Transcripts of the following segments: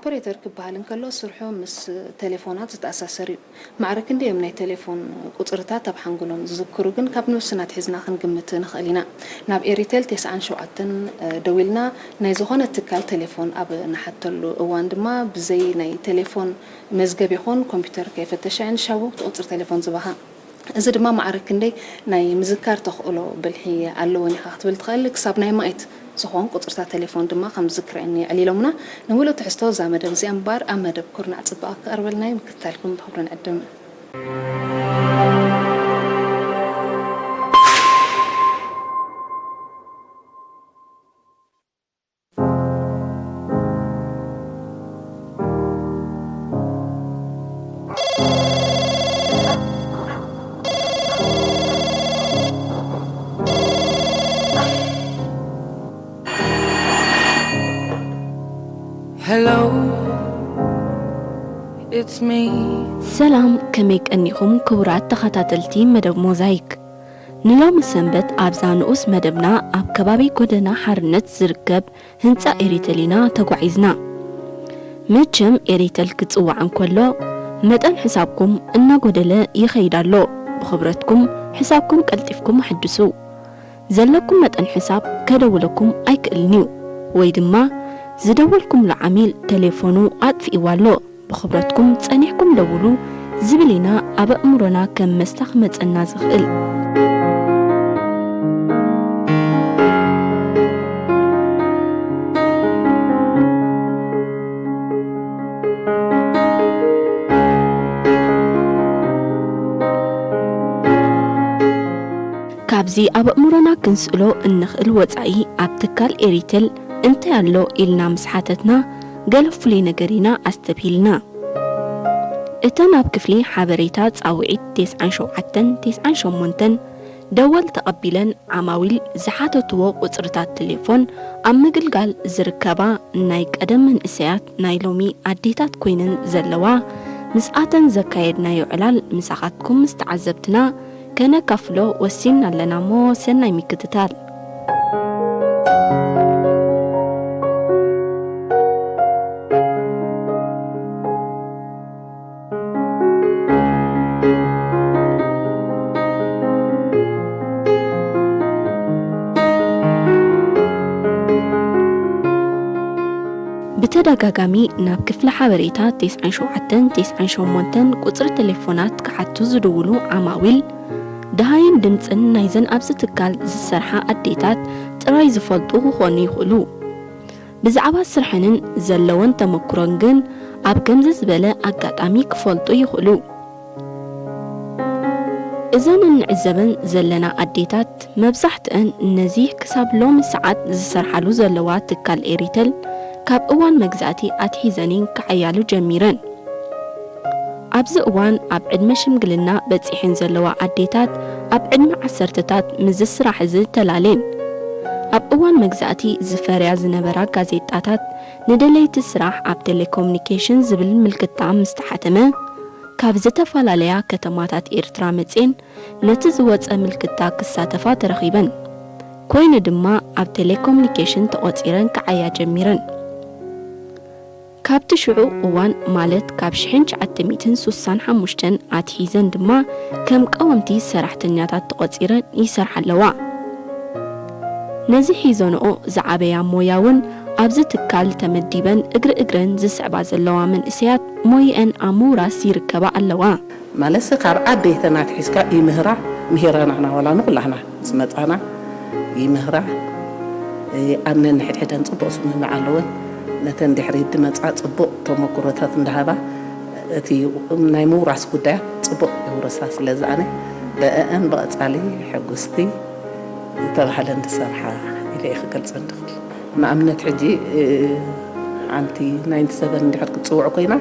ኦፐሬተር ክበሃል እንከሎ፣ ስርሑ ምስ ቴሌፎናት ዝተኣሳሰር እዩ። ማዕረ ክንደይ እዮም ናይ ቴሌፎን ቁጽርታት ኣብ ሓንጎሎም ዝዝክሩ ግን ካብ ነብስና ኣትሒዝና ክንግምት ንኽእል ኢና። ናብ ኤሪቴል ተስዓን ሸውዓተን ደዊልና ናይ ዝኾነ ትካል ቴሌፎን ኣብ ንሓተሉ እዋን ድማ ብዘይ ናይ ቴሌፎን መዝገብ ይኹን ኮምፒውተር ከይፈተሸ ንሻቡ ብቲ ቁጽሪ ቴሌፎን ዝባኻ። እዚ ድማ ማዕረ ክንደይ ናይ ምዝካር ተኽእሎ ብልሒ ኣለወን ኢኻ ክትብል ትኽእል። ክሳብ ናይ ማኢት ዝኾን ቁጽርታት ቴሌፎን ድማ ከም ዝዝክረኒ የዕሊሎምና። ንምሉእ ትሕዝቶ እዛ መደብ እዚኣ እምበኣር ኣብ መደብ ኩርናዕ ጽባቐ ክቐርበልና እዩ። ምክትታልኩም ብኽብሪ ንዕድም። Hello, it's me. ሰላም፣ ከመይ ቀኒኹም ክቡራት ተኸታተልቲ መደብ ሞዛይክ? ንሎሚ ሰንበት ኣብዛ ንኡስ መደብና ኣብ ከባቢ ጎደና ሓርነት ዝርከብ ህንጻ ኤሪተል ኢና ተጓዒዝና። መቸም ኤሪተል ክጽዋዕ እንከሎ መጠን ሕሳብኩም እናጎደለ ይኸይድ ኣሎ። ብኽብረትኩም ሕሳብኩም ቀልጢፍኩም ኣሕድሱ። ዘለኩም መጠን ሕሳብ ከደውለኩም ኣይክእልን እዩ፣ ወይ ድማ ዝደወልኩምሉ ዓሚል ቴሌፎኑ ኣጥፊእዋ ኣሎ። ብኽብረትኩም ጸኒሕኩም ደውሉ ዝብል ኢና ኣብ ኣእምሮና ከም መስታ ክመጸና ዝኽእል። ካብዚ ኣብ ኣእምሮና ክንስእሎ እንኽእል ወጻኢ ኣብ ትካል ኤሪተል እንታይ ኣሎ ኢልና ምስ ሓተትና፣ ገለ ፍሉይ ነገር ኢና ኣስተብሂልና። እተን ኣብ ክፍሊ ሓበሬታ ጻውዒት ተስዓን ሸውዓተን ተስዓን ሸሞንተን ደወል ተቐቢለን ዓማዊል ዝሓተትዎ ቁጽርታት ቴሌፎን ኣብ ምግልጋል ዝርከባ ናይ ቀደም መንእሰያት ናይ ሎሚ ኣዴታት ኮይነን ዘለዋ፣ ምስኣተን ዘካየድናዮ ዕላል ምሳኻትኩም ምስ ተዓዘብትና ከነካፍሎ ወሲንና ኣለና እሞ ሰናይ ምክትታል። ብተደጋጋሚ ናብ ክፍሊ ሓበሬታ ተስዓን ሸውዓተን ተስዓን ሸሞንተን ቁጽሪ ቴሌፎናት ክሓቱ ዝድውሉ ዓማዊል፣ ደሃይን ድምጽን ናይዘን ኣብዚ ትካል ዝሰርሓ ኣዴታት ጥራይ ዝፈልጡ ክኾኑ ይኽእሉ። ብዛዕባ ስርሐንን ዘለወን ተመኩሮን ግን ኣብ ከምዚ ዝበለ ኣጋጣሚ ክፈልጡ ይኽእሉ። እዘን እንዕዘበን ዘለና ኣዴታት መብዛሕትአን ነዚ ክሳብ ሎሚ ሰዓት ዝሰርሓሉ ዘለዋ ትካል ኤሪተል ካብ እዋን መግዛእቲ ኣትሒዘን እየን ክዓያሉ ጀሚረን። ኣብዚ እዋን ኣብ ዕድመ ሽምግልና በጺሐን ዘለዋ ኣዴታት ኣብ ዕድመ ዓሰርተታት ምስዚ ስራሕ እዚ ተላልየን። ኣብ እዋን መግዛእቲ ዝፈርያ ዝነበራ ጋዜጣታት ንደለይቲ ስራሕ ኣብ ቴሌኮሙኒኬሽን ዝብል ምልክታ ምስ ተሓተመ ካብ ዝተፈላለያ ከተማታት ኤርትራ መጺኤን ነቲ ዝወጸ ምልክታ ክሳተፋ ተረኺበን። ኮይኑ ድማ ኣብ ቴሌኮሙኒኬሽን ተቖጺረን ክዓያ ጀሚረን። ካብቲ ሽዑ እዋን ማለት ካብ ሽሕን ትሽዓተ ሚእትን ሱሳን ሓሙሽተን ኣትሒዘን ድማ ከም ቀወምቲ ሰራሕተኛታት ተቖጺረን ይሰርሓ ኣለዋ። ነዚ ሒዘንኦ ዝዓበያ ሞያ እውን ኣብዚ ትካል ተመዲበን እግሪ እግረን ዝስዕባ ዘለዋ መንእሰያት ሞይአን ኣብ ምውራስ ይርከባ ኣለዋ። ማለትሲ ካብ ዓበይተን ኣትሒዝካ ይምህራ፣ ምሂረናና ዋላ ንኹላህና ምስ መጻና ይምህራ። እ፣ ኣብ ነንሕድሕደን ጽቡቕ ስምምዕ ኣለወን። ነተን ድሕሪት ድመጻ ጽቡቕ ተመኩሮታት እንዳሃባ እቲ ናይ ምውራስ ጉዳያት ጽቡቕ የውርሳ። ስለዚ ኣነ ብአአን ብቐጻሊ ሕጉስቲ ዝተባህለን ዝሰርሓ ኢለ እየ ክገልጸን ድኽእል። ንኣብነት ሕጂ፣ እ፣ ሓንቲ ናይንቲ ሰበን እንድሕር ክትጽውዕ ኮይና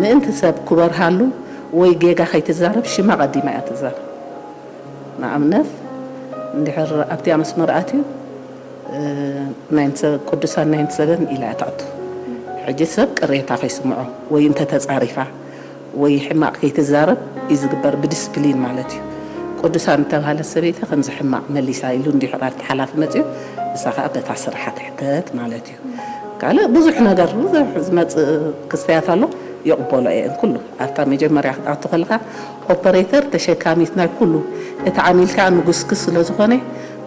ምእንቲ ሰብ ክበርሃሉ ወይ ጌጋ ከይትዛረብ ሽማ ቀዲማ እያ ትዛረብ። ንኣብነት እንድሕር ኣብቲኣ መስመር ኣትዩ፣ እ፣ ናይንቲ ሰበን፣ ቅዱሳን ናይንቲ ሰበን ኢላ እያ ትኣቱ። ሕጂ ሰብ ቅሬታ ከይስምዖ ወይ እንተተጻሪፋ ወይ ሕማቕ ከይትዛረብ እዩ ዝግበር ብዲስፕሊን ማለት እዩ። ቅዱሳን እተባህለት ሰበይቲ ከምዚ ሕማቕ መሊሳ ኢሉ እንድሕር ኣብቲ ሓላፊ መጺኡ ንሳ ከኣ በታ ስርሓ ትሕተት ማለት እዩ። ካልእ ብዙሕ ነገር፣ ብዙሕ ዝመጽእ ክስተያት ኣሎ። ይቕበሎ እየን ኩሉ። ኣብታ መጀመርያ ክትኣቱ ከለኻ ኦፐሬተር ተሸካሚት ናይ ኩሉ፣ እቲ ዓሚል ከኣ ንጉስኪ ስለ ዝኾነ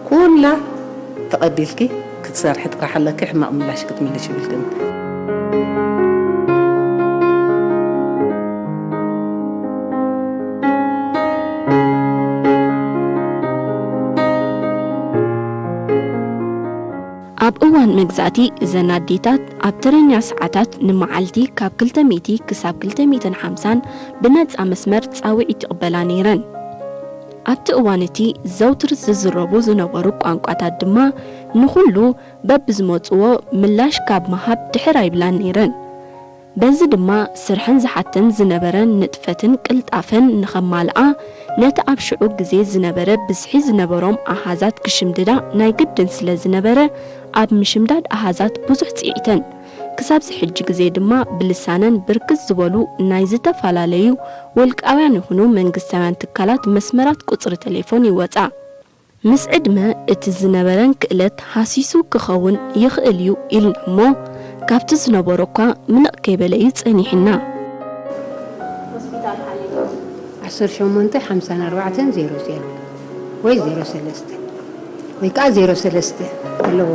ኩላ ተቐቢልኪ ክትሰርሒ ጥራሕ ኣለኪ፣ ሕማቕ ምላሽ ክትምልሽ ይብልክን። ኣብ እዋን መግዛእቲ እዘን ኣዴታት ኣብ ተረኛ ሰዓታት ንመዓልቲ ካብ ክልተ ሚእቲ ክሳብ ክልተ ሚእትን ሓምሳን ብነጻ መስመር ጻውዒት ይቕበላ ነይረን። ኣብቲ እዋን እቲ ዘውትር ዝዝረቡ ዝነበሩ ቋንቋታት ድማ ንኹሉ በብዝመጽዎ ምላሽ ካብ ምሃብ ድሕር ኣይብላን ነይረን። በዚ ድማ ስርሐን ዝሓተን ዝነበረን ንጥፈትን ቅልጣፈን ንኸማልኣ ነቲ ኣብ ሽዑ ግዜ ዝነበረ ብዝሒ ዝነበሮም ኣሃዛት ክሽምድዳ ናይ ግድን ስለ ዝነበረ ኣብ ምሽምዳድ ኣሃዛት ብዙሕ ጽዒተን። ክሳብዚ ሕጂ ግዜ ድማ ብልሳነን ብርክት ዝበሉ ናይ ዝተፈላለዩ ውልቃውያን ይኹኑ መንግስታውያን ትካላት መስመራት ቁጽሪ ተሌፎን ይወጻ። ምስ ዕድመ እቲ ዝነበረን ክእለት ሃሲሱ ክኸውን ይኽእል እዩ ኢልና እሞ ካብቲ ዝነበሮ እኳ ምንቕ ከይበለ እዩ ጸኒሕና። ዓሰርተ ሸሞንተ ሓምሳን ኣርባዕተን ዜሮ ዜሮ ወይ ዜሮ ሰለስተ ወይ ከዓ ዜሮ ሰለስተ ኣለዎ።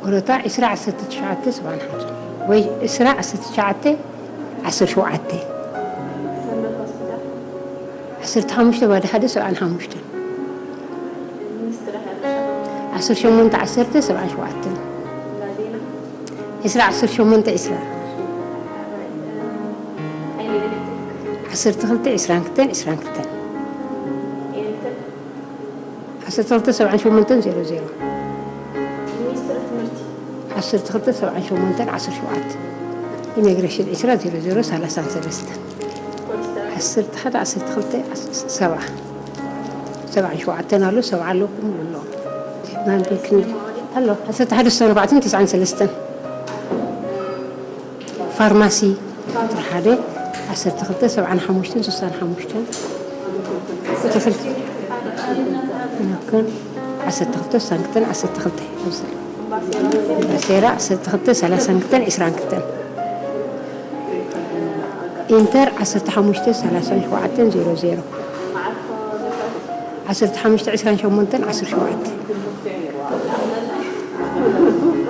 ወረታ ዕስራ ዓሰርተ ትሽዓተ ሰብዓን ሓሙሽተን ወይ ዕስራ ዓሰርተ ትሽዓተ ዓሰርተ ሸውዓተ ዓሰርተ ሓሙሽተ ባዶ ሓደ ሰብዓን ሓሙሽተን ዓሰርተ ሸሞንተ ዓሰርተ ሰብዓን ሸውዓተን ዕስራ ዓሰርተ ሸሞንተ ዕስራ ዓሰርተ ክልተ ዕስራን ክልተን ዕስራን ክልተን ዓሰርተ ክልተ ሰብዓን ሸሞንተን ዜሮ ዜሮ ዓሰርተ ክልተ ሰብዓን ሸሞንተን ዓሰርተ ሸውዓተ ኢሚግሬሽን ዕስራ ዜሮ ዜሮ ሰላሳን ሰለስተን ዓሰርተ ሓደ ዓሰርተ ክልተ ሰብዓ ሰብዓን ሸውዓተን ኣሎ ሰብዓ ኣለኩም ኣሎ ናንበክን ኣሎ ዓሰርተ ሓደ ስሳን ኣርባዕተን ተስዓን ሰለስተን ፋርማሲ ቁፅሪ ሓደ ዓሰርተ ክልተ ሰብዓን ሓሙሽተን ስሳን ሓሙሽተን ቁፅሪ ክልተ ዓሰርተ ክልተ ስሳን ክልተን ዓሰርተ ክልተ ባሴራ ዓሰርተ ክልተ ሰላሳን ክልተን ዕስራን ክልተን ኢንተር ዓሰርተ ሓሙሽተ ሰላሳን ሸውዓተን ዜሮ ዜሮ ዓሰርተ ሓሙሽተ ዕስራን ሸሞንተን ዓሰርተ ሸውዓተ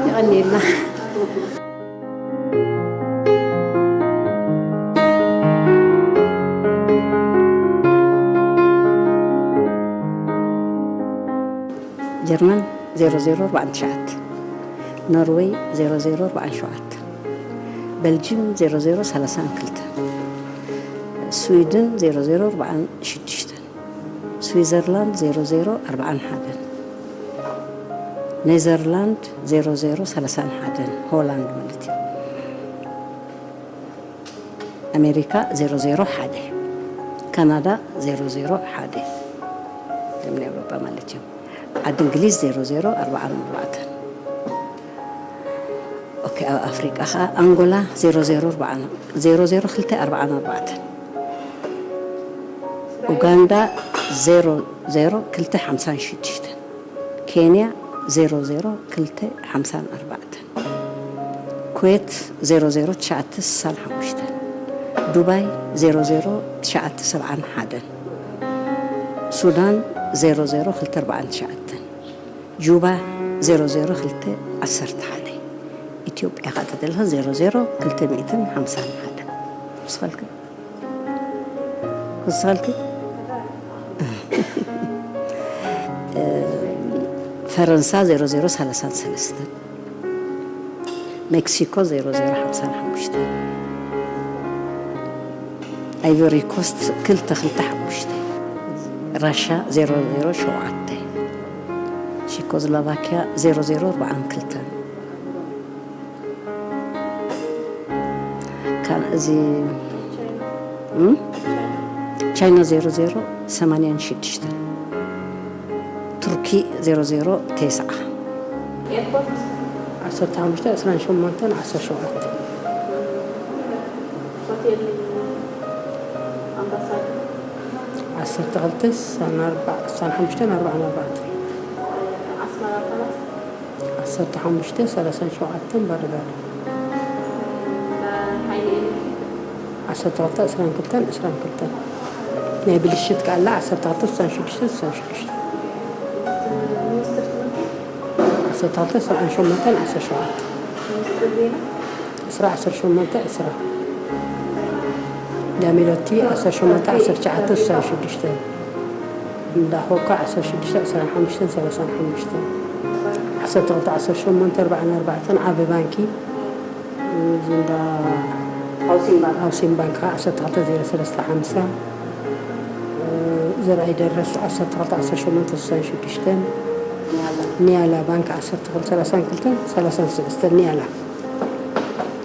የቐንየልና። ጀርመን ዜሮ ዜሮ ኣርባዓን ትሽዓተ፣ ኖርወይ ዜሮ ዜሮ ኣርባዓን ሸውዓተ፣ በልጅም ዜሮ ዜሮ ሰላሳን ክልተ፣ ስዊድን ዜሮ ዜሮ ኣርባዓን ሽዱሽተ፣ ስዊዘርላንድ ዜሮ ዜሮ ኣርባዓን ሓደን፣ ኔዘርላንድ ዜሮ ዜሮ ሰላሳን ሓደን፣ ሆላንድ ማለት እዩ። ኣሜሪካ ዜሮ ዜሮ ሓደ፣ ካናዳ ዜሮ ዜሮ ሓደ፣ ከም ናይ ኤውሮጳ ማለት እዩ። ዓዲ እንግሊዝ ዜሮ ዜሮ ኣርባዓን ኣርባዕተን፣ ኦኬ። ኣብ ኣፍሪቃ ኸዓ ኣንጎላ ዜሮ ዜሮ ኣርባዓን ዜሮ ዜሮ ክልተ ኣርባዓን ኣርባዕተን፣ ኡጋንዳ ዜሮ ዜሮ ክልተ ሓምሳን ሽዱሽተን፣ ኬንያ ዜሮ ዜሮ ክልተ ሓምሳን ኣርባዕተን፣ ኩዌት ዜሮ ዜሮ ትሽዓተ ስሳን ሓሙሽተን፣ ዱባይ ዜሮ ዜሮ ትሽዓተ ሰብዓን ሓደን፣ ሱዳን ዜሮ ዜሮ ክልተ ኣርባዓን ትሽዓተን፣ ጁባ ዜሮ ዜሮ ክልተ ዓሰርተ ሓደ፣ ኢትዮጵያ ከዓ ተደለኸ ዜሮ ዜሮ ክልተ ሚእትን ሓምሳን ሓደን። ንስኻልክ ንስኻልክ ፈረንሳ ዜሮ ዜሮ ሰላሳን ሰለስተን፣ ሜክሲኮ ዜሮ ዜሮ ሓምሳን ሓሙሽተን፣ ኣይቨሪ ኮስት ክልተ ክልተ ሓሙሽተ፣ ራሻ ዜሮ ዜሮ ሸውዓተ፣ ቼኮስሎቫኪያ ዜሮ ዜሮ ኣርባዓን ክልተን። ካልእ እዚ እም? ቻይና ዜሮ ዜሮ ሰማንያን ሽዱሽተን፣ ቱርኪ ዜሮ ዜሮ ተስዓ። ዓሰርተ ሓሙሽተ ዕስራን ሸሞንተን ዓሰርተ ሸውዓተ ዓሰርተ ክልተ ስሳን ኣርባዕ ስሳን ሓሙሽተን ኣርባዓን ኣርባዕተን ዓሰርተ ሓሙሽተ ሰላሳን ሸውዓተን ባዶ ባዶ። ሓይሊ ኤሌክትሪክ? ዓሰርተ ክልተ ዕስራን ክልተን ዕስራን ክልተን። ናይ ብልሽት ከኣላ ዓሰርተ ክልተ ስሳን ሽዱሽተ ስሳን ሽዱሽተ። ሚኒስትር ትምህርቲ? ዓሰርተ ክልተ ሰብዓን ሸሞንተን ዓሰርተ ሸውዓተ። ሚኒስትር ዜና? ዕስራ ዓሰርተ ሸሞንተ ዕስራ። ዳሜሎቲ ዓሰርተ ሸሞንተ ዓሰርተ ትሽዓተ ስሳን ሽዱሽተ። እንዳ ኮካ ዓሰርተ ሽዱሽተ ዕስራን ሓሙሽተን ሰላሳን ሓሙሽተን። ዓሰርተ ክልተ ዓሰርተ ሸሞንተ ኣርባዓን ኣርባዕተን ዓቢ ባንኪ። እዚ እንዳ ሃውሲንግ ባንክ። ሃውሲንግ ባንክ ከዓ ዓሰርተ ክልተ ዜሮ ሰለስተ ሓምሳ። ዘርኣይ ደረስ ዓሰርተ ክልተ ዓሰርተ ሸሞንተ ስሳን ሽዱሽተን። ኒያላ። ኒያላ ባንክ ዓሰርተ ክልተ ሰላሳን ክልተን ሰላሳን ሰለስተን ኒያላ።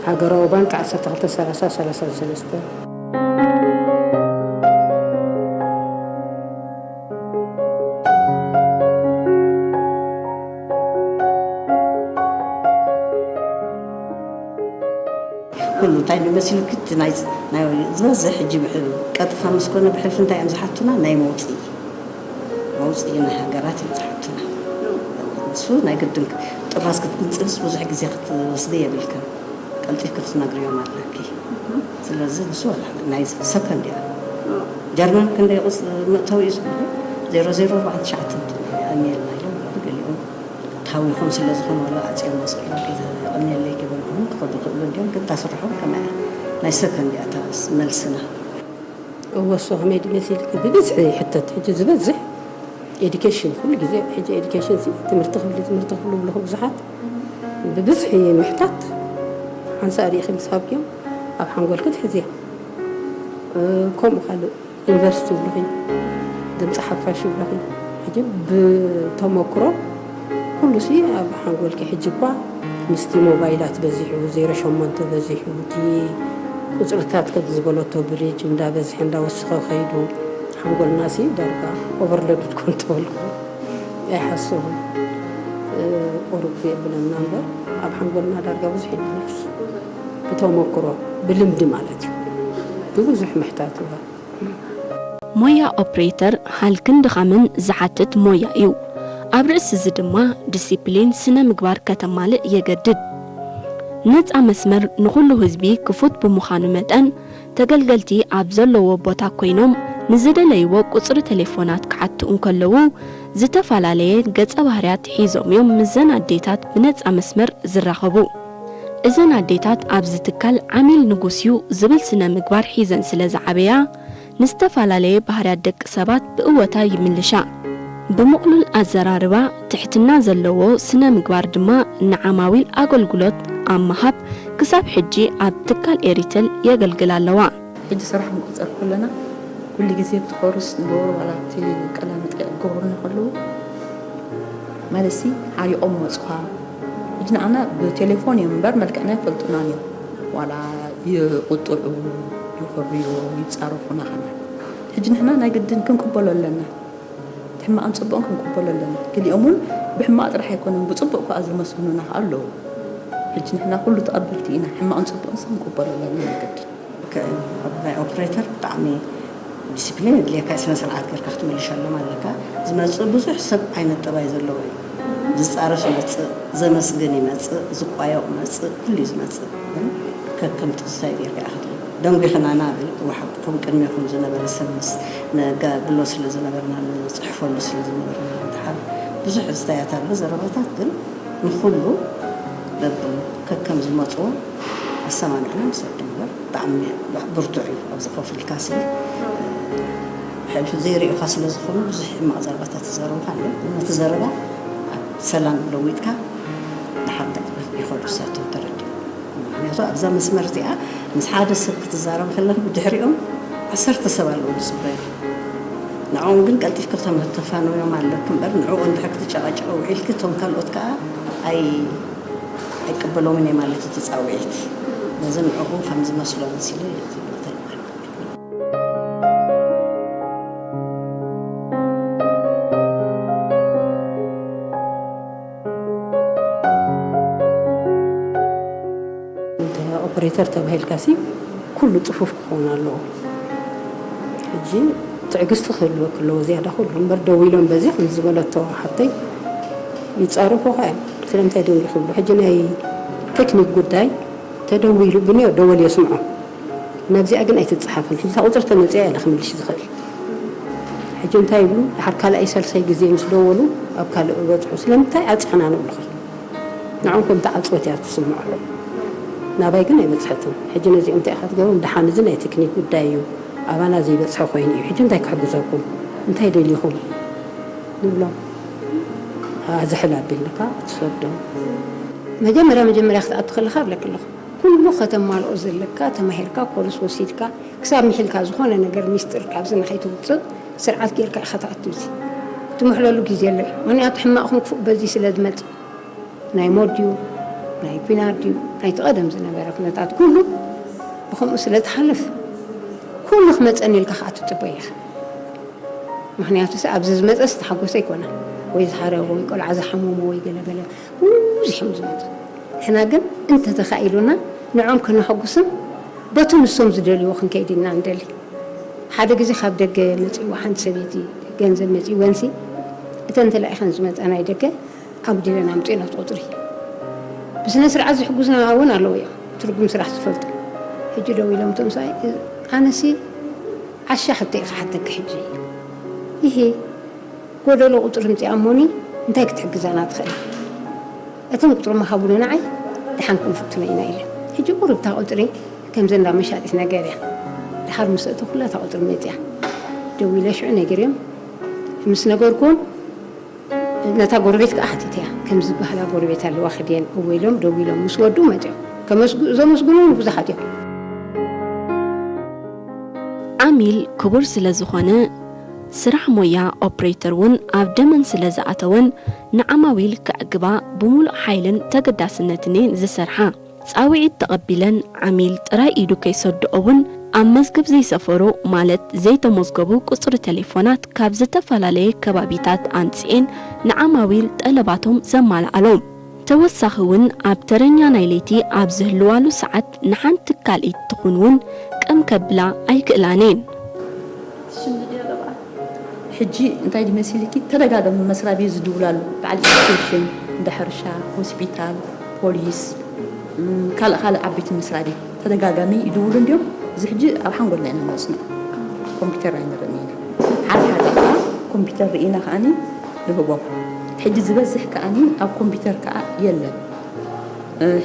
ሃገራዊ ባንክ ዓሰርተ ክልተ ሰላሳ ሰላሳን ሰለስተን። ኩሉ እንታይ ንመሲሉኪ፣ እቲ ናይ፣ ናይ ዝበዝሕ ሕጂ ብሕ-፣ ቀጥታ ምስ ኮነ ብሕልፊ እንታይ እዮም ዝሓቱና? ናይ መውፅኢ፣ መውፅኢ ናይ ሃገራት እዮም ዝሓቱና። ንሱ ናይ ግድን ክ-፣ ጥራዝ ክትግንፅልስ ብዙሕ ግዜ ክትወስዲ የብልክን። ቀልጢፍኪ ክትነግርዮም ኣለኪ። ስለዚ ንሱ ዋላ ናይ ሰከንድ እያ። ጀርመን ክንደይ ቁፅ-፣ መእተዊ እዩ ዝብሉ? ዜሮ ዜሮ ኣርባዕተ ትሽዓተ ኣሜልና ኢሎም፣ ገሊኦም ታዊኾም ስለ ዝኾኑ ዋላ ኣፅዮም መፅኦም የቐንየለይ ክበልኩም ክኸዱ ክእሉ እንዲዮም፣ ግን ታስርሖም ከመያ ናይ ሰከንድ እያ እታ መልስና። እወ፣ እሱ ከመይ ድዩ መሲልኪ? ብብዝሒ ይሕተት። ሕጂ ዝበዝሕ ኤዱኬሽን፣ ኩሉ ግዜ ሕጂ ኤዱኬሽን ሲ ትምህርቲ ክብሊ፣ ትምህርቲ ክብሉ ብለኹ ብዙሓት ብብዝሒ ምሕታት ሓንሳእ ርኢኺ ምስ ሃብክዮም ኣብ ሓንጎልኪ ትሕዝያ። እ፣ ከምኡ ካልእ ዩኒቨርሲቲ ይብሉኺ፣ ድምፂ ሓፋሽ ይብሉኺ። ሕጂ ብተመክሮ ኩሉሲ ኣብ ሓንጎልኪ ሕጂ እኳ ምስቲ ሞባይላት በዚሑ፣ ዜሮ ሸሞንተ በዚሑ፣ እቲ ቁፅርታት ከም ዝበለቶ ብሪጅ እንዳበዝሐ እንዳወሰኸ ከይዱ፣ ሓንጎልናሲ ዳርጋ ኦቨርሎድድ ኮን ተበልኩ። ኣይሓስቡን። እ፣ ቁሩብ ግዜ የብለና እምበር ኣብ ሓንጎልና ዳርጋ ብዙሕ ይመለስ። ብተመክሮ፣ ብልምዲ ማለት እዩ። ብብዙሕ ምሕታት እዋ። ሞያ ኦፕሬተር ሃልክን ድኻምን ዝሓትት ሞያ እዩ። ኣብ ርእሲ እዚ ድማ ዲሲፕሊን ስነ ምግባር ከተማልእ የገድድ። ነጻ መስመር ንኹሉ ህዝቢ ክፉት ብምዃኑ መጠን፣ ተገልገልቲ ኣብ ዘለዎ ቦታ ኮይኖም ንዝደለይዎ ቁጽሪ ቴሌፎናት ክሓቱ እንከለዉ፣ ዝተፈላለየ ገጸ ባህርያት ሒዞም እዮም ምስዘን ኣዴታት ብነጻ መስመር ዝራኸቡ። እዘን ኣዴታት ኣብዚ ትካል ዓሚል ንጉስ እዩ ዝብል ስነ ምግባር ሒዘን ስለ ዝዓበያ፣ ንዝተፈላለየ ባህርያት ደቂ ሰባት ብእወታ ይምልሻ። ብምቕሉል ኣዘራርባ፣ ትሕትና ዘለዎ ስነ ምግባር ድማ ንዓማዊል ኣገልግሎት ኣብ ምሃብ ክሳብ ሕጂ ኣብ ትካል ኤሪተል የገልግላ ኣለዋ። ሕጂ ስራሕ ክንቆጸር ከለና፣ ኩሉ ግዜ ኣብቲ ኮርስ ንገብሮ ዋላ ኣብቲ ቀላምጠ ክገብሩና ከለዉ፣ ማለትሲ ሓሪቖም መጹኻ። ሕጂ ንዓና ብቴሌፎን እዮም እምበር መልክዕና ኣይፈልጡናን እዮም። ዋላ ይቕጥዑ፣ ይኾርዩ፣ ይጻረፉና ኸና። ሕጂ ንሕና ናይ ግድን ክንቅበሎ ኣለና። እቲ ሕማቕን ጽቡቕን ክንቅበሎ ኣለና። ገሊኦም እውን ብሕማቕ ጥራሕ ኣይኮነን፣ ብጽቡቕ ከኣ ዘመስግኑና ከኣ ኣለዉ። ሕጂ ንሕና ኩሉ ተቐበልቲ ኢና፣ ሕማቕን ጽቡቕን ሰብ ክንቅበሎ ኣለና ናይ ግድን። ከ-፣ ኣብ ናይ ኦፕሬተር ብጣዕሚ ዲስፕሊን የድልየካ፣ ስነ ስርዓት ጌርካ ክትምልሸሎም ኣለካ። ዝመጽእ ብዙሕ ሰብ ዓይነት ጠባይ ዘለዎ እዩ። ዝጻረፍ ይመጽእ፣ ዘመስግን ይመጽእ፣ ዝቋየቕ ይመጽእ፣ ኩሉ እዩ ዝመጽእ። ግን ከከም ትዝታይ ጌርካ ኢኻ ክትብል። ደንጒኽናና ብል፣ ወሓ-፣ ከም ቅድሜኹም ዝነበረ ሰብ ምስ ነጋ ብሎ ስለ ዝነበርና፣ ንጽሕፈሉ ስለ ዝነበርና፣ ድሓር ብዙሕ ዝታያት ኣሎ፣ ዘረባታት ግን ንኹሉ በብሉ ከከም ዝመጽዎ ኣሰማሚዕና ንሰዱ እምበር፣ ብጣዕሚ ብርቱዕ እዩ። ኣብዚ ኮፍ ኢልካ ሲ፣ ሕልፊ ዘይርእዩኻ ስለ ዝኾኑ ብዙሕ ሕማቕ ዘረባታት ይዛረቡኻ ኣለዉ። ነቲ ዘረባ ኣብ ሰላም ለዊጥካ፣ ድሓር እንታይ ትብል ይኸዱ እሳቶም ተረዲኦም። ምኽንያቱ ኣብዛ መስመር እዚኣ ምስ ሓደ ሰብ ክትዛረብ ከለኺ ብድሕሪኦም ዓሰርተ ሰብ ኣለዉ ዝጽበዩ። ንዕኦም ግን ቀልጢፍኪ ክተመ-፣ ተፋንዮም ኣለኪ እምበር፣ ንዕኡ እንድሕር ክትጨቓጨቒ ውዒልኪ፣ እቶም ካልኦት ከኣ ኣይ-፣ ኣይቅበሎምን እየ ማለት እቲ ጻውዒት። ነዚ ንዕኡ ከም ዝመስሎ መሲሉ እዩ ዝብል ተግባር። እንተ ኦፕሬተር ተባሂልካሲ ኩሉ ጽፉፍ ክኸውን ኣለዎ። ሕጂ ትዕግስቲ ክህልወኪ ኣለዎ ዝያዳ ኩሉ እምበር፣ ደው ኢሎም በዚ ከም ዝበለቶ ሓብተይ ይጻረፉኻ እዮም። ስለምንታይ ደው ኢሉ ክብሉ፣ ሕጂ ናይ ቴክኒክ ጉዳይ ተደዊሉ ብንዮ ደወል የስምዖ። ናብዚኣ ግን ኣይትጸሓፍን። ሕጂ እታ ቁጽሪ ተመጺኣ እያ ክምልሽ ዝኽእል። ሕጂ እንታይ ይብሉ? ድሓር ካልኣይ ሳልሳይ ግዜ ምስ ደወሉ ኣብ ካልእ በጽሑ። ስለምንታይ ዓጺኽና ንብሉኺ? ንዖም ከም ተዓጽወት እያ ትስምዖ። ናባይ ግን ኣይበጽሐትን። ሕጂ ነዚኦም እንታይ ኢኻ ትገብሮም? ደሓን እዚ ናይ ቴክኒክ ጉዳይ እዩ። ኣባና ዘይበጽሐ ኮይኑ እዩ። ሕጂ እንታይ ክሕግዘኩም? እንታይ ደሊኹም? ንብሎም። ኣዝሕል ኣቢልካ ትሰዶም። መጀመርያ መጀመርያ ክትኣቱ ከለኻ እብለክ ኣለኹ። ኩሉ ከተማልኦ ዘለካ ተማሂርካ ኮርስ ወሲድካ ክሳብ ምሒልካ ዝኾነ ነገር ሚስጥር ካብዚ ንኸይትውፅእ ስርዓት ጌርካ ኢኻ ትኣቱ። እዚ ትምሕለሉ ግዜ ኣሎ እዩ። ምኽንያቱ ሕማቕኹም ክፉእ በዚ ስለ ዝመጽእ ናይ ሞት ድዩ ናይ ኲናት ድዩ ናይቲ ቀደም ዝነበረ ኩነታት ኩሉ ብኸምኡ ስለ ትሓልፍ ኩሉ ክመጸኒ ኢልካ ከዓ ትጽበዮ ኢኻ። ምኽንያቱ ሲ ኣብዚ ዝመጸ ዝተሓጎሰ ኣይኮነን። ወይ ዝሃረወ ወይ ቆልዓ ዝሓመሞ ወይ ገለገለ ብዙሕ እዮም ዝመጹ። ንሕና ግን እንተተኻኢሉና ንዖም ከነሐጉስን በቱ ንሶም ዝደልይዎ ክንከይድ ኢና ንደሊ። ሓደ ግዜ ካብ ደገ መጺእዋ ሓንቲ ሰበይቲ ገንዘብ መጺእወንሲ እተን ተላኢኸን ዝመጻ ናይ ደገ ኣጉዲለን ኣምጺእን ኣብቲ ቁጽሪ ብስነ ስርዓት ዝሕጉዝና እውን ኣለዉ እዮም። ትርጉም ስራሕ ዝፈልጡ ሕጂ ደው ኢሎም እቶም ሰብኣይ ኣነሲ ዓሻ ሕቶ ኢኻ ሓተካ ሕጂ ይሄ ጎደሎ ቁፅሪ ምፅኣ እሞኒ እንታይ ክትሕግዛና ትኽእል? እቶም ቁፅሪ ምሃቡኒ ንዓይ ደሓን ክንፍትኖ ኢና ኢለን። ሕጂ ቁሩብ እታ ቁፅሪ ከምዚ እንዳ መሻጢት ነገር እያ። ድሓር ምስ ኣእተኹላ እታ ቁፅሪ መፅያ። ደዊለ ሽዑ ነጊርዮም ምስ ነገርኩም ነታ ጎረቤት ከዓ ሓቲተያ። ከምዚ ዝበሃላ ጎረቤት ኣለዋ ክድየን እወ ኢሎም ደዊሎም ምስ ወዱ መፅዮም። ከመስጉ- ዘመስግኑ እውን ብዙሓት እዮም። ዓሚል ክቡር ስለ ዝኾነ፣ ስራሕ ሞያ ኦፕሬተር እውን ኣብ ደመን ስለ ዝኣተወን፣ ንዓማዊል ከዕግባ ብምሉእ ሓይልን ተገዳስነትን እየን ዝሰርሓ። ጻውዒት ተቐቢለን ዓሚል ጥራይ ኢዱ ከይሰድኦ እውን ኣብ መዝገብ ዘይሰፈሩ ማለት ዘይተመዝገቡ ቁጽሪ ተሌፎናት ካብ ዝተፈላለየ ከባቢታት ኣምጺኤን ንዓማዊል ጠለባቶም ዘማልኣሎም። ተወሳኺ እውን ኣብ ተረኛ ናይ ለይቲ ኣብ ዝህልዋሉ ሰዓት ንሓንቲ ካልኢት ትኹን እውን ቅም ከብላ ኣይክእላን እየን። ሕጂ እንታይ ድዩ መሲልኪ ተደጋጋሚ መስራቤት ዝድውላሉ በዓል ኤዱኬሽን እንዳ ሕርሻ ሆስፒታል ፖሊስ ካልእ ካልእ ዓበይቲ መስራቤት ተደጋጋሚ ይድውሉ እንድዮም። እዚ ሕጂ ኣብ ሓንጎልና ኢና ነጽንዖ ኮምፒተር ኣይንርእን ኢና። ሓደ ሓደ ከዓ ኮምፒተር ርኢና ከዓኒ ንህቦም። ሕጂ ዝበዝሕ ከዓኒ ኣብ ኮምፒተር ከዓ የለን።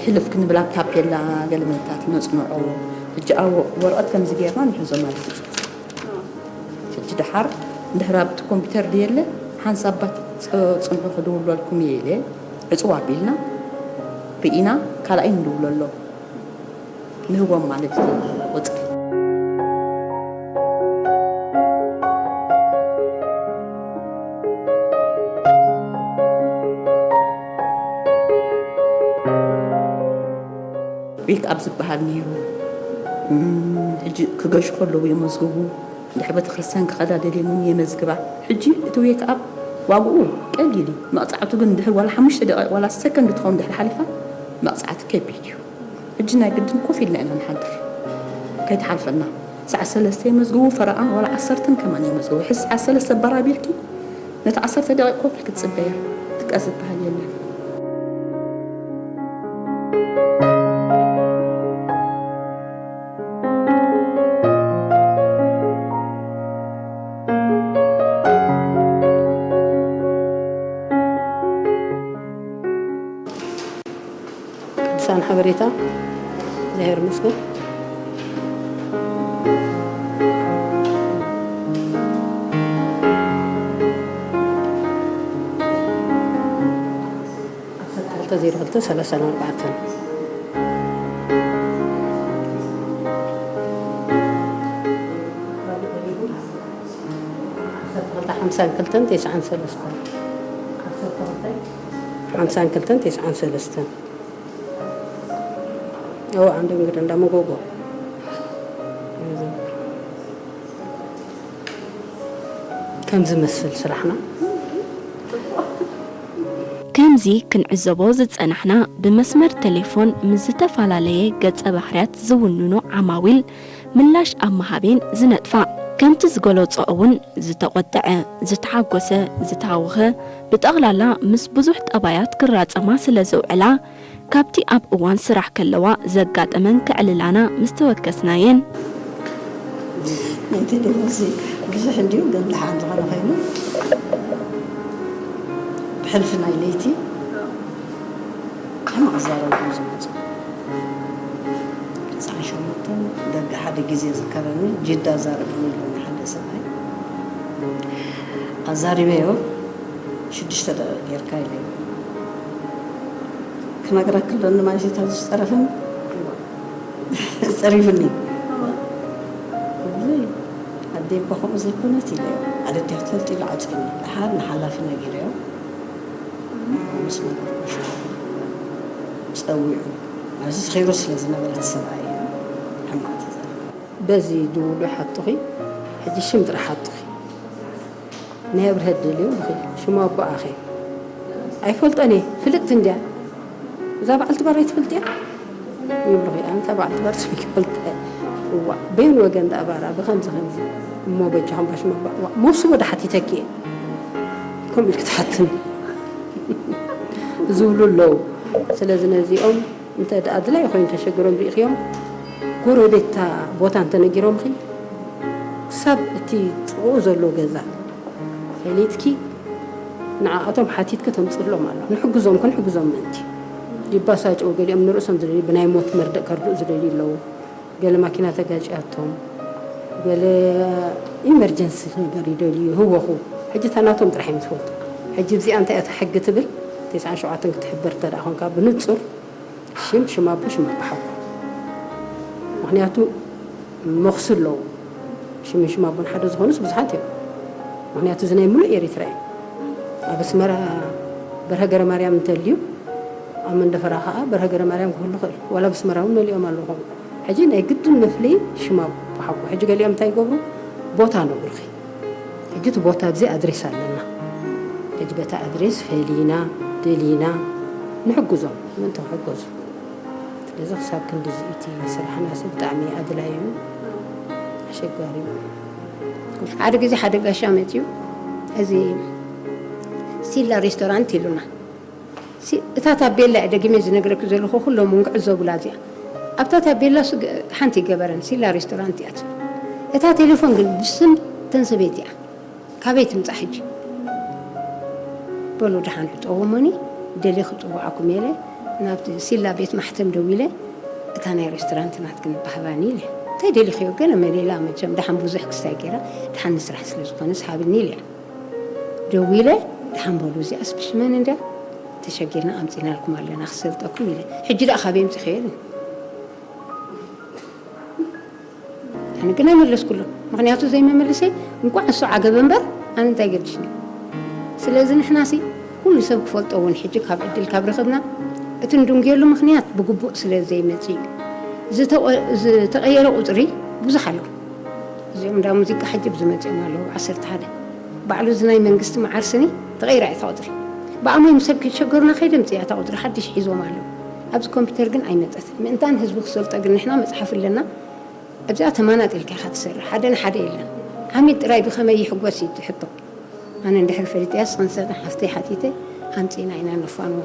ሕልፍ ክንብል ኣብ ታፔላ ገለ መለታት ነጽንዖ። ሕጂ ኣብ ወረቐት ከምዚ ጌርና ንሕዞ ማለት እዩ። ሕጂ ደሓር እንድሕር ኣብቲ ኮምፒተር ድየለ ሓንሳብ ባት ጽንሑ ክድውለልኩም እየ ኢለ ዕጽው ኣቢልና ርኢና ካልኣይ ንድውለሎም ንህቦም ማለት እዩ ቁጽሪ። ዌክ ኣብ ዝበሃል ነይሩ ሕጂ ክገሹ ከለዉ የመዝግቡ። እንድሕር ቤተክርስትያን ክኸዳ ደልየን እውን የመዝግባ። ሕጂ እቲ ዌክ ኣፕ ዋግኡ ቀሊል እዩ። መቕጻዕቱ ግን እንድሕር ዋላ ሓሙሽተ ደቂቕ ዋላ ሰከንድ ትኸውን እንድሕር ሓሊፋ መቕጻዕቲ ከቢድ እዩ። ሕጂ ናይ ግድን ኮፍ ኢልና ኢና ንሓድር ከይትሓልፈና። ሰዓት ሰለስተ የመዝግቡ ፈረቓ ዋላ ዓሰርተን ከማን የመዝግቡ። ሕዚ ሰዓት ሰለስተ ኣበራቢርኪ ነቲ ዓሰርተ ደቂቕ ኮፍ ኢልኪ ትጽበያ። ድቃስ ዝበሃል የለን። ቅዱሳን ሓበሬታ እግዚኣብሔር ይመስገን። ዓሰርተ ክልተ ዜሮ ክልተ ሰላሳ ኣርባዕተ ዓሰርተ ክልተ ሓምሳን ክልተን ተስዓን ሰለስተን ዓሰርተ ክልተ ሓምሳን ክልተን ተስዓን ሰለስተን እዎ ዓንዲ እንግዳ እንዳ መጎጎ ከም ዝመስል ስራሕና። ከምዚ ክንዕዘቦ ዝጸናሕና ብመስመር ቴሌፎን ምስ ዝተፈላለየ ገጸ ባህርያት ዝውንኑ ዓማዊል ምላሽ ኣብ ምሃብ እየን ዝነጥፋ። ከምቲ ዝገለጾ እውን ዝተቖጥዐ፣ ዝተሓጎሰ፣ ዝተሃወኸ፣ ብጠቕላላ ምስ ብዙሕ ጠባያት ክራጸማ ስለ ዘውዕላ፣ ካብቲ ኣብ እዋን ስራሕ ከለዋ ዘጋጠመን ከዕልላና ምስ ተወከስናየን። ናይቲ ደሞዝ ብዙሕ እንድዩ፣ ግን ደሓን ዝኾነ ኮይኑ ብሕልፊ ናይ ለይቲ ሕማቕ ዛረቡ ዝመፁ። ትስዓን ሸሞንተን ደቂ ሓደ ግዜ ዝከረኒ ጅዳ ዛረብኒ ኢሉኒ ሓደ ሰብኣይ። ኣዛሪበዮ ሽዱሽተ ደቂቕ ጌርካ ኢለዮ። ክነግረኪ ኣለኒ ማለት እዩ፣ ታዚ ዝፀረፈኒ ፀሪፉኒ። እዚ ኣደይ እኳ ከምኡ ዘይኮነት ኢለዮ። ኣደድያ ክትፈልጥ ኢሉ ዓፂኒ። ደሓር ንሓላፊ ነጊረዮ። ምስ ነገርኩ ሽዑ ፀዊዑ። ማለት ኸይሩ ስለ ዝነበረ እቲ ሰብኣይ ሕማቕ ተዛረበ። በዚ ድውሉ ሓቱኺ፣ ሕጂ ሽም ጥራሕ ሓቱኺ። ናይ ኣብርሀት ደልዮ ብኺ ሽሙ ኣቦኣኸ ኣይፈልጦን እየ። ፍልጥቲ እንድያ እዛ በዓልቲ ባር ኣይትፈልጥያ ይብሉኺ። ኣንታ በዓልቲ ባር ስም ይፈልጠ። እዋ በይን ወገን ዳኣ ባራ ብኸምዚ ከምዚ እሞ በጃኹም ባሽም ኣባ እዋ መውስቦ ዳሓቲተኪ እየ። ከምኡ ኢልኪ ትሓትኒ ዝብሉ ኣለዉ። ስለዚ ነዚኦም እንተ ደኣ ኣድላይ ኮይኑ ተሸግሮም ርኢኽዮም፣ ጎረቤትታ ቦታ እንተነጊሮምኺ፣ ክሳብ እቲ ጥቕኡ ዘሎ ገዛ ፈሊጥኪ ንዓኣቶም ሓቲትኪ ተምፅሎም ኣሎ። ንሕግዞም ክንሕግዞም ምእንቲ ይባሳጭው፣ ገሊኦም ንርእሶም ዝደልዩ ብናይ ሞት መርድእ ከርድኡ ዝደልዩ ኣለዉ። ገለ ማኪና ተጋጭያቶም፣ ገለ ኢመርጀንሲ ነገር ይደልዩ ይህወኹ። ሕጂ እታ ናቶም ጥራሕ እዮም ዝፈልጡ። ሕጂ እዚኣ እንታይ እያ እታ ሕጊ ትብል? ተስዓን ሸውዓተን ክትሕበር እንተ ደኣ ኾንካ ብንጹር ሽም ሽም ኣቦ ሽም ኣቦ ሓጎ። ምኽንያቱ መኽሱ ኣለዉ። ሽምን ሽም ኣቦን ሓደ ዝኾኑስ ብዙሓት እዮም። ምኽንያቱ እዚ ናይ ምሉእ ኤሪትራ እዩ። ኣብ ኣስመራ በርሀ ገረ ማርያም እንተልዩ ኣብ መንደፈራ ኸዓ በርሀ ገረ ማርያም ክህሉ ይኽእል። ዋላ ኣብ ኣስመራ እውን መሊኦም ኣለዉ ኾኑ። ሕጂ ናይ ግድን መፍለዪ ሽም ኣቦ ሓጎ። ሕጂ ገሊኦም እንታይ ይገብሩ? ቦታ ነግሩኺ። ሕጂ እቲ ቦታ ኣብዚ ኣድሬስ ኣለና። ሕጂ በታ ኣድሬስ ፈሊና ደሊና ንሕግዞም ምእንቲ ክሕገዙ። ስለዚ ክሳብ ክንድዚ እቲ ስራሕናስ ብጣዕሚ ኣድላዪ እዩ፣ ኣሸጋሪ እዩ። ሓደ ግዜ ሓደ ጋሻ መፅዩ እዚ ሲላ ሬስቶራንት ኢሉና። ሲ- እታ ታቤላ እየ ደጊመ ዝነግረኪ ዘለኹ፣ ኩሎም እውን ክዕዘቡ ላዚኣ ኣብታ ታቤላ ሱ ሓንቲ ይገበረን ሲላ ሬስቶራንት እያ ትብል። እታ ቴሌፎን ግን ብስም ተን ሰበይቲ እያ። ካበይ ትምጻእ ሕጂ? በሉ ደሓን ዕጠዎ እሞኒ፣ ደልየ ክጽውዓኩም ኢለ ናብቲ ሲላ ቤት ማሕተም ደዊለ፣ እታ ናይ ሬስቶራንት ናትክን ባህባኒ ኢለ። እንታይ ደሊኽዮ? ገለ መሌላ መቸም ደሓን ብዙሕ ክስታይ ገይራ፣ ደሓን ንስራሕ ስለ ዝኾነስ ሃብኒ ኢለያ። ደዊለ፣ ደሓን በሉ እዚኣስ ብሽመን እንድያ ተሸጊርና ኣምጺናልኩም ኣለና ክሰልጠኩም ኢለ። ሕጂ ደኣ ካበይ ኣምጺኽዮ ኢሉኒ። ኣነ ግን ኣይመለስኩሉን። ምኽንያቱ ዘይመመልሰይ እንቋዕ እሱ ዓገበ እምበር ኣነ እንታይ ገድሽኒ። ስለዚ ንሕናሲ ኩሉ ሰብ ክፈልጦ እውን ሕጂ ካብ ዕድል ካብ ረኸብና እቲ ንድንጉየሉ ምኽንያት ብግቡእ ስለ ዘይመጽእ እዩ። ዝተቐ- ዝተቐየረ ቁጽሪ ብዙሕ ኣሎ። እዚኦም እንዳ ሙዚቃ ሕጂ ብዝመጽኦም ኣለዉ ዓሰርተ ሓደ። ባዕሉ እዚ ናይ መንግስቲ መዓር ስኒ ተቐይራ እያ እታ ቁጽሪ። ብኣሞይ ምስ ሰብ ክሸገሩና ከይደ ምጽያ እታ ቁጽሪ ሓድሽ ሒዞም ኣለዉ። ኣብዚ ኮምፒተር ግን ኣይመጸት። ምእንታን ህዝቢ ክሰልጦ ግን ንሕና መጽሓፍ ኣለና። ኣብዚኣ ተማናጢልካ ኢኻ ትሰርሕ። ሓደ ንሓደ የለን። ሓሚድ ጥራይ ብኸመይ ይሕጎስ እዩ እቲ ሕቶ። ኣነ እንድሕር ፈሊጠያስ ክንሰን ሓፍተይ ሓቲተ ኣምጺእና ኢና ነፋንዎ።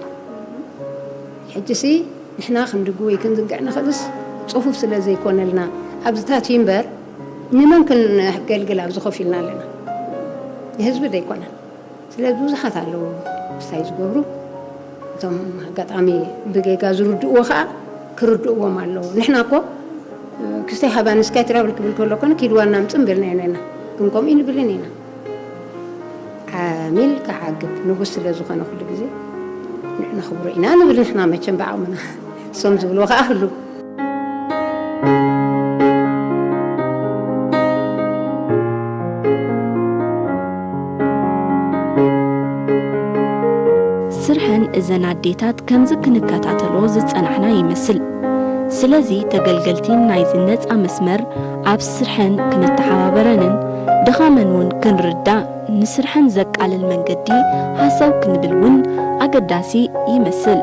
ሕጂሲ ንሕና ክንድጉ ወይ ክንዝንግዕ ንኽእልስ ጽፉፍ ስለ ዘይኮነልና ኣብዚታት እዩ እምበር ንመን ክንገልግል ኣብዚ ኮፍ ኢልና ኣለና? ንህዝቢ ዘይኮነን። ስለዚ ብዙሓት ኣለዉ ምስታይ ዝገብሩ። እቶም ኣጋጣሚ ብጌጋ ዝርድእዎ ኸዓ ክርድእዎም ኣለዉ። ንሕና እኮ ክስታይ ሃባኒ ስካይ ትራቭል ክብል ከሎ ኮነ ኪድ ዋና ምጽእ ምበልና ኢና። ግን ከምኡ ይንብልን ኢና። ዓሚል ክዓግብ ንጉስ ስለ ዝኾነ ኩሉ ግዜ ንዕ ነኽብሮ ኢና ንብል ንሕና መቸም ብዓቕምና። እሶም ዝብልዎ ኸዓ ህሉ። ስርሐን እዘን ኣዴታት ከምዚ ክንከታተሎ ዝጸናሕና ይመስል። ስለዚ ተገልገልቲ ናይዚ ነጻ መስመር ኣብ ስርሐን ክንተሓባበረንን ድኻመን እውን ክንርዳእ ንስርሐን ዘቃልል መንገዲ ሃሰው ክንብል እውን ኣገዳሲ ይመስል።